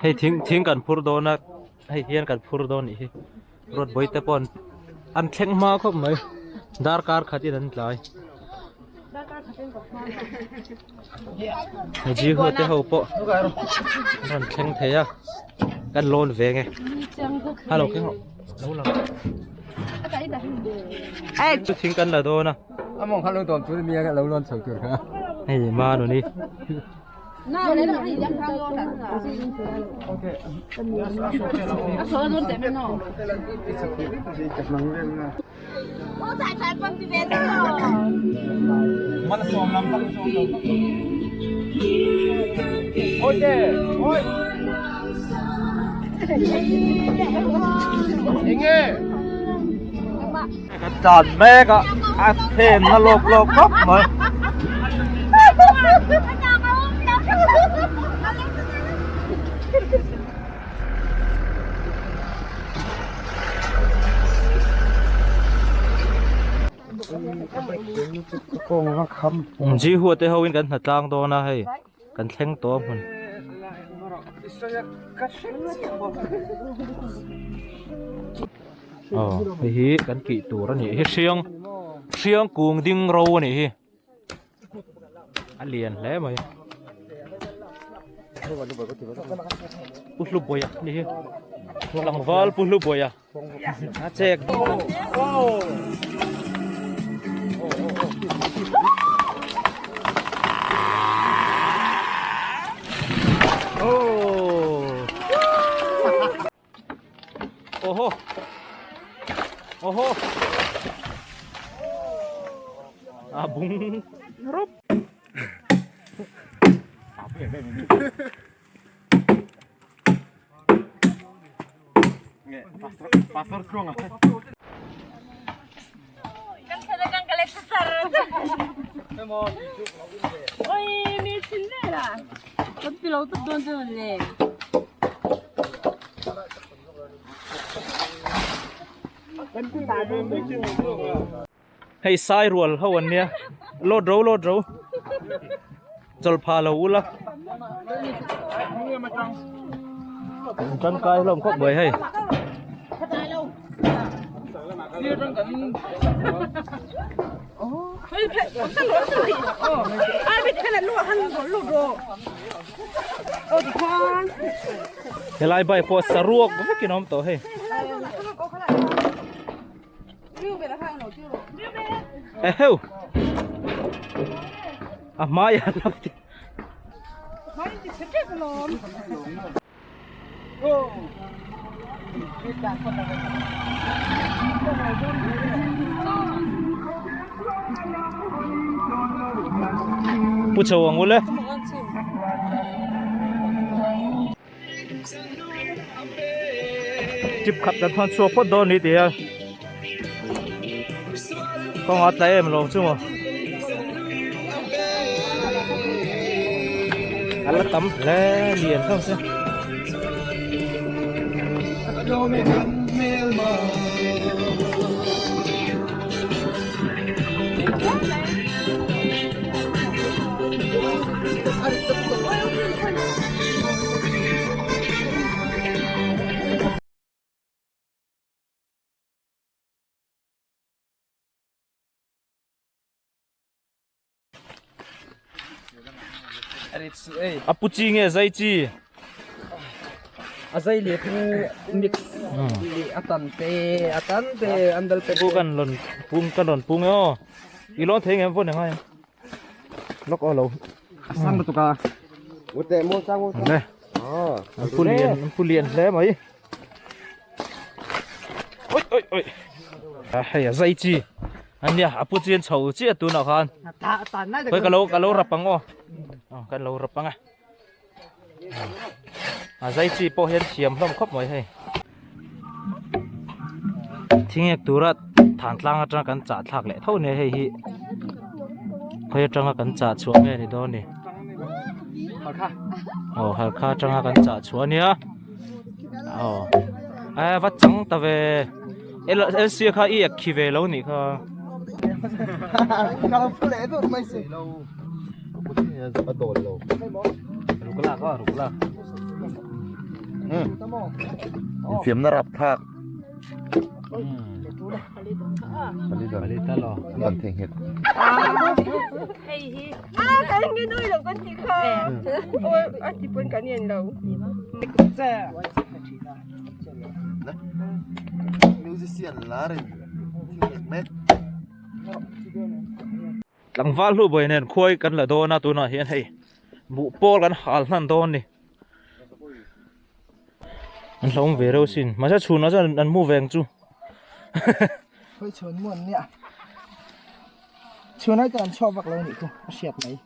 Hei thing thing kan phur dawn a hei hian kan phur dawn nih hi road bawih te pawh an thleng hma khawp mai darkar khat in an tlai ji ho te ho pawh an rawn thleng thei a kan lawn ve nge hello keng rawh lo lang chu thing kan la dawn a among kha lo dawm tur mi a lo lawn chho tur kha hei ma nu ni Ka tan mek a a then na lawk lawk khawp mai. Ji hua te ho in kan hna tlang dawn a hei kan thleng tawh a hmun. Aw hei hi kan tih tur a nih hi hriang hriang kung ding ro a nih hi a lian hle mai pu hlubawiha a nih hi tlangval pu hlubawiha a chek Oho. Oho. A bung rawp. Pastor tluang a. Kan thla kan ka lek sar. Oi mi chin le la. Kan pi lo tuk dawn chu le. Hei sai rual ho an nia load ro load ro chawlhpha lo ula an tangkai hlawm khawp mai hei. Helai bike pawh saruak vekin a awm tawh hei. Eheu! A hmaiah a lap tih. Pu chho ang ule. Trip khat kan thawn chhuak phawt dawn ni ti a. Kawngah tlai em lo chu maw. A la tam hle lian hlawm se. A pu chi nge zai chi a zai le pu mix le a tan te a tan te an dal pe pu kan lon pung kan lon pung e aw i lon thei ngem phone ngai lok aw lo sang tu ka ute mo sang mo le an pu lian an pu lian hle mai oi oi oi a hei a zai chi ania a pu chian chho chiah tunah khan koi ka lo ka lo rap ang aw kan lo rap ang a a zai chi pawh hian thiam hlawm khawp mai hei thingek tura than tlang atanga kan chah thlak leh tho nia hei hi khawi atanga kan chah chhuah nge ni dawn ni aw halkha atanga kan chah chhuah ania aw a va chang ta ve lc kha i ek khi ve lo nih kha. Infiamna rap thlak. Kan theihnghilh. Musician lar in thil mek. Tlangval hlu buai nen khuai kan la dawn a tunah hian hei buh pawl kan hal hnan dawn a ni. An hlauhawm ve reuh sin mahse chhunah chuan an mu ve ang chu. Khawi chhun mu an nia. Chhun ai chuan an chhuak vak lo a nih chu a hriat mai.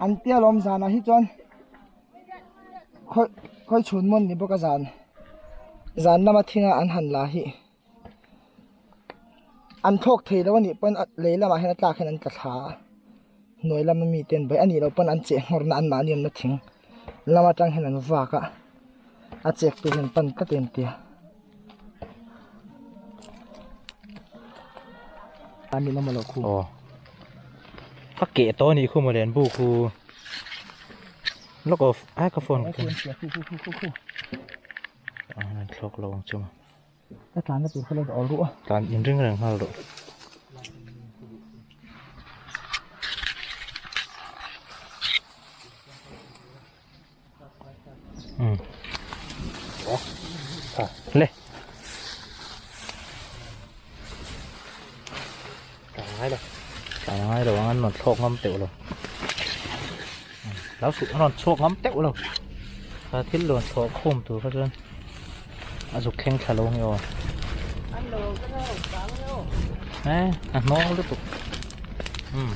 An tia lawm zanah hi chuan khawi khawi chhun mu an ni bawk a zan zan lama thinga an han la hi. An thlawk thei lo a nih pawn lei lamah hian a tlak hian an tla thla a hnuai lama mi te an bei a nih loh pawn an cheh nghawr na an mahni awmna thing lam atang hian an vak a a chek tur hian an pan tlat em tia aw ka keh tawh a nih khu mawle an bu khu lock off ai ka phone an thlawk lo ang chu. Ka tlanna tur kha lo awl ruh a. Tlan in ring reng nghal rawh. Um. Le. Tlan ngai lo. Tlan ngai lo ang an rawn thlawk ngam teuh lo. Lo suh an rawn chhuak ngam teuh lo. Kha thil rawn thlawh khawm tur kha chuan. A zuk thleng thla lo nge aw. Eh, a hnawng lutuk. Um.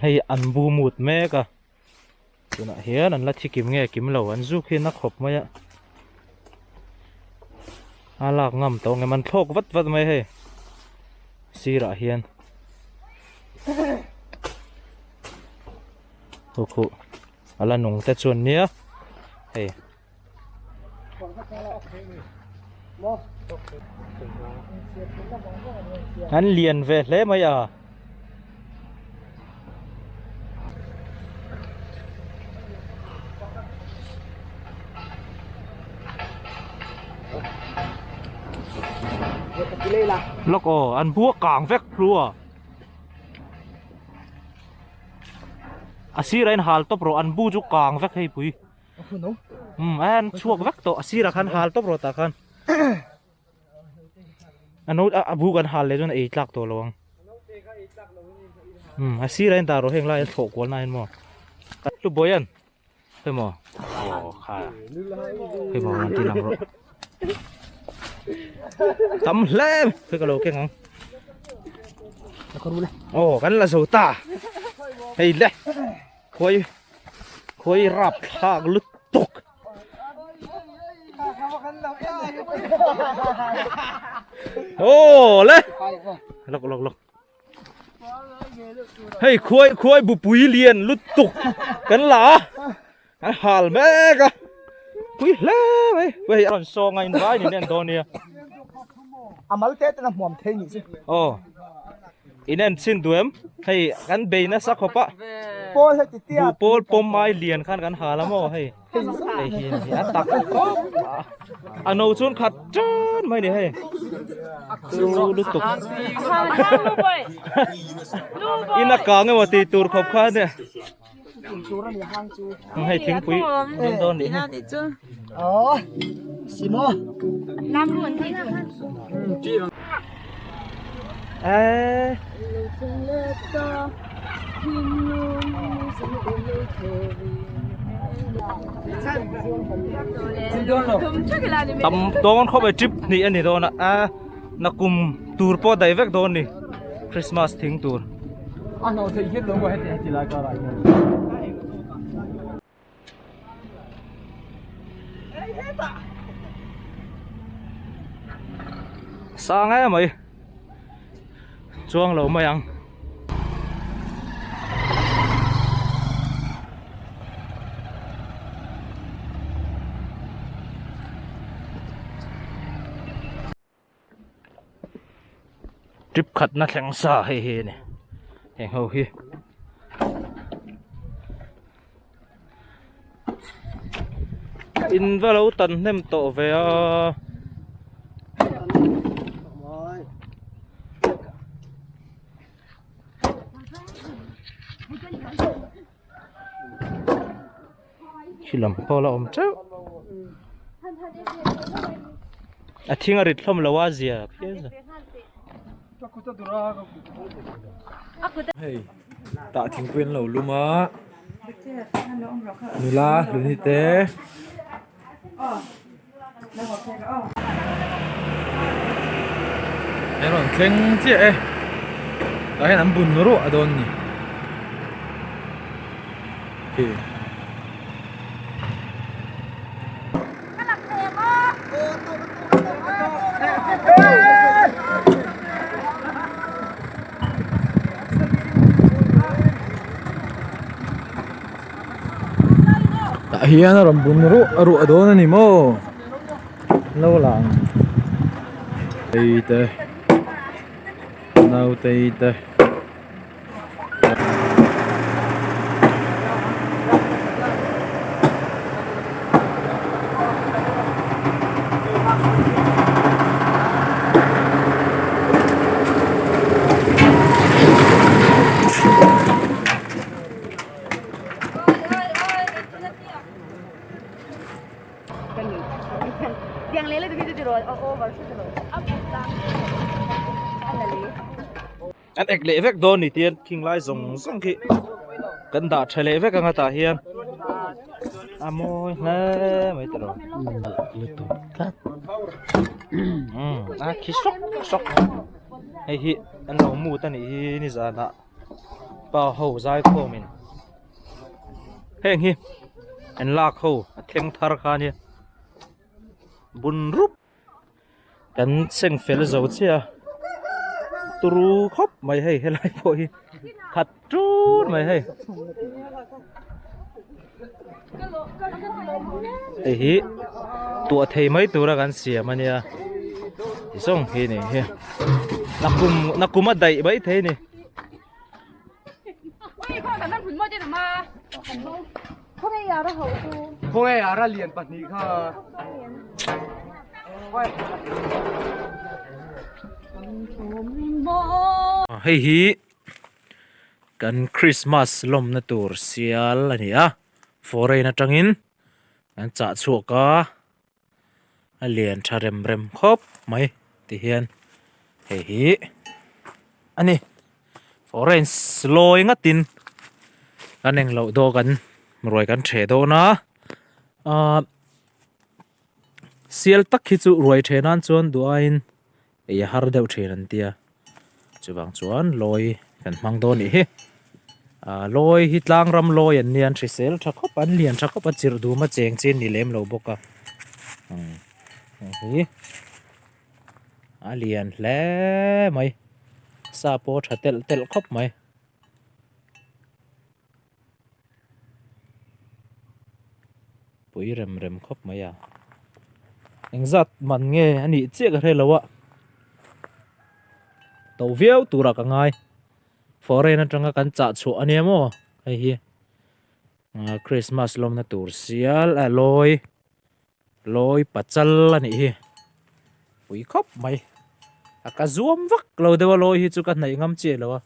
Hei an bu mut mek a. Tunah hian an la thi kim nge kim lo an zuk hi na khawp mai a. A lak ngam tawh nge man thlawk vat vat mai hei. Sirah hian. Khu khu a la nung te chuan nia hei. An lian ve hle mai a. Lawk aw an bua kang vek hlua. A sirah in hal tawp rawh an bu chu kang vek hei pui. Um an chhuak vek tawh a sirah khan hal tawp rawh tah khan. A no a bu kan hal leh chuan a ei tlak tawh lo ang. Um a sirah in dah rawh heng lai a thlawh kual na hian maw. Hlubawian hei maw aw kha hei maw an ti lang rawh. Tam hle hei ka lo keng ang. Aw kan la zo ta hei le. Khawi khawi rap thlak lutuk. Aw le. Lok lok lok. Hei khuai khuai bupui lian lutuk kan la a. Kan hal mek a. Pui hle mai. Hei a rawn sawng a in vai ni nen dawn nia. Amal te ten a hmuam thei nih chu. Aw. In en chhin duh em? Hei kan bei nasa khawp a. Pawl heti tia. Buh pawl pawm ai lian khan kan hal a maw hei. Hei hi a ni a tak khawp a. A no chuan khat tan mai ni hei. Chu lutuk. In a kang emaw tih tur khawp kha ania. Hei thingpui min dawn nih hi. Aw simo. Eh. Tam dawn khawp e trip hnih a ni dawn a a nakum tur pawh daih vek dawn ni Christmas thing tur. Sang em mai chuang lo mai ang. Trip khatna thleng sa hei hi a ni heng ho hi. In va lo tan hnem tawh ve a. Khi lam pawh la awm teuh a thing a rit hlawm lo a zia phian Hei tah thingpui an lo lum a nula hluni te An rawn thleng chiah e tah hian an bun ruah a dawn a ni khi. Tah hian a rawn bun ruah ruah dawn a ni maw lo lang tei te nautei te. An ek leh vek dawn ni tian khing lai zawng zawng khi kan dah tha leh vek anga tah hian a mawi hle mai tawh lo lutuk tlat a khi sawk sawk hei hi an lo mut a nih hi nizanah. Pa ho zai khawm in heng hi an lak ho a thleng thar kha ania bun rup kan seng fel zo chiah a turu khawp mai hei helai pawh hi khat tut mai hei hei hi tuah thei mai tura kan siam ania ti zawng hi ni hi nakum nakum a daih mai thei a ni. Hei hi kan Christmas lawmna tur sial a ni a foreign atangin an chah chhuak a a lian tha rem rem khawp mai ti hian hei hi a ni foreign lawi ngatin kan englo daw kan ruai kan ṭheh dawn a ahh sial tak hi chu ruai ṭheh nan chuan duh aiin ei a har deuh thin an tia chuvang chuan lawi kan hmang dawn nih hi ah lawi hi tlang ram lawi an nia an hrisel tha khawp a an lian tha khawp a chirh dum a cheng chin ni lem lo bawk a umm hei hi a lian hle mai sa pawh a tha telh telh khawp mai. Pui rem rem khawp mai a engzat man nge a nih chiah ka hre lo a to viau turah ka ngai foreign atanga kan chah chhuah ania maw hei hi ah christmas lawmna tur sial a lawi lawi pachal a nih hi pui khawp mai a ka zuam vak lo deuh a lawi hi chu ka hnaih ngam chiah lo a.